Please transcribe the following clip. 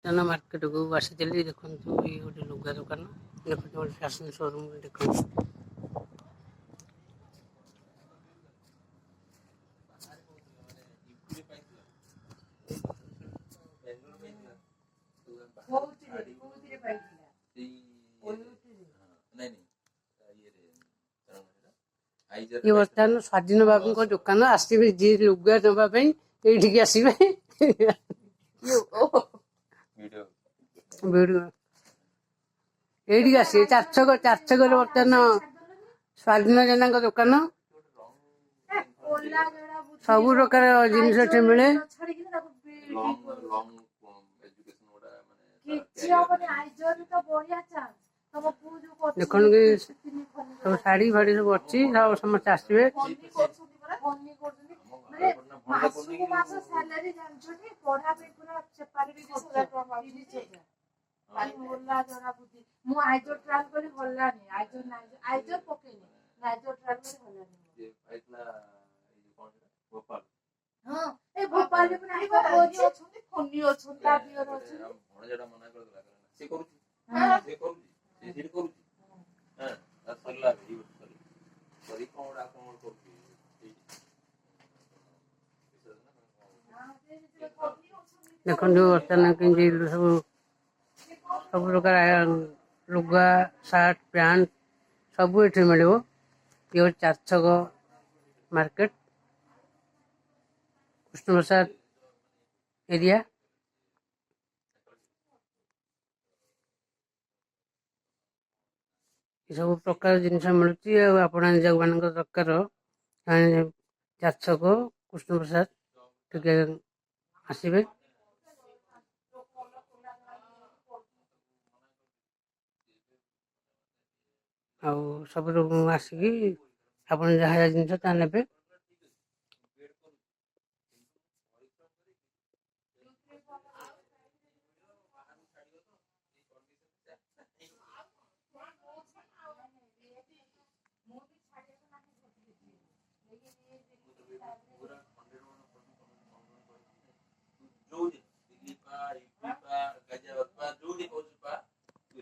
ବର୍ତ୍ତମାନ ମାର୍କେଟକୁ ଆସିଥିଲି। ଦେଖନ୍ତୁ, ଇଏ ଗୋଟେ ଲୁଗା ଦୋକାନ। ଦେଖନ୍ତୁ, ଗୋଟେ ଫ୍ୟାସନ୍ ସୋରୁମ୍। ଦେଖନ୍ତୁ। କୋଉଥିରେ ପାଇଥିଲା? ଇଏ ବର୍ତ୍ତମାନ ସ୍ୱାଧୀନ ବାବୁଙ୍କ ଦୋକାନ। ଆସିବେ ଯିଏ ଲୁଗା ନେବା ପାଇଁ, ଏଇଠିକି ଆସିବେ। ଭିଡ଼ିଓ ଏଇଠିକି ଆସିବେ। ଚାରିଛକ, ଚାରିଛକରେ ବର୍ତ୍ତମାନ ସ୍ୱାଧୀନ ଜେନାଙ୍କ ଦୋକାନ। ସବୁ ପ୍ରକାର ଜିନିଷ ଏଠି ମିଳେ। କିଛି ହବନି, ଆଇଜରରେ ତ ବଢିଆ ଚାନ୍ସ। ତମ ପୁଅ ଯୋଉ କରୁଛି। ଦେଖନ୍ତୁ କି ସବୁ ଶାଢୀ ଫାଢୀ ସବୁ ଅଛି। ସବୁ ସମସ୍ତେ ଆସିବେ। ଫନି କରୁଛନ୍ତି ପରା, ଫନି କରୁଛନ୍ତି। ମାନେ ମାସକୁ ମାସ ସାଲାରୀ ଜାଣିଛନ୍ତି, ପଢା ପାଇଁ ପୁରା ସେପାରେଟ ଖର୍ଚ୍ଚ 30,000। ହେଲା ଜଣା ବୁଦ୍ଧି। ମୁଁ ଆଇଜର ଟ୍ରାଏଲ କଲି, ହଲାନି। ଆଇଜର, ଆଇଜର ପକେଇନି, ନାଇଜର ଟ୍ରାଏଲ କଲି, ହଲାନି। ହଁ, ଏ ଭୋପାଳରେ ପୁରା ଅଛି, ଅଛନ୍ତି, ଫନି ଅଛନ୍ତି। ତା ଦିଅର ଅଛନ୍ତି। ସେ କରୁଛି। ହଁ। ସେ କରୁଛି, ସେ ସେଠି କରୁଛି। ହଁ, ସରିଲା, ଏଇ ବର୍ଷ ସରିଲା। ସରି କଣ ଗୋଟେ ଆଉ କଣ ଗୋଟେ କରୁଛି। ଦେଖନ୍ତୁ, ବର୍ତ୍ତମାନ କେମିତି ସବୁ ସବୁ ପ୍ରକାର ଲୁଗା, ସାର୍ଟ, ପ୍ୟାଣ୍ଟ ସବୁ ଏଠି ମିଳିବ। ଇଏ ହେଉଛି ଚାରିଛକ ମାର୍କେଟ, କୃଷ୍ଣପ୍ରସାଦ ଏରିଆ। ଏସବୁ ପ୍ରକାର ଜିନିଷ ମିଳୁଛି। ଆଉ ଆପଣ ଯେଉଁମାନଙ୍କ ଦରକାର, ଚାରିଛକ କୃଷ୍ଣପ୍ରସାଦ ଟିକେ ଆସିବେ। ଆଉ ସବୁ ଆସିକି ଆପଣ ଯାହା ଯାହା ଜିନିଷ ତାହା ନେବେ। ଯୋଉ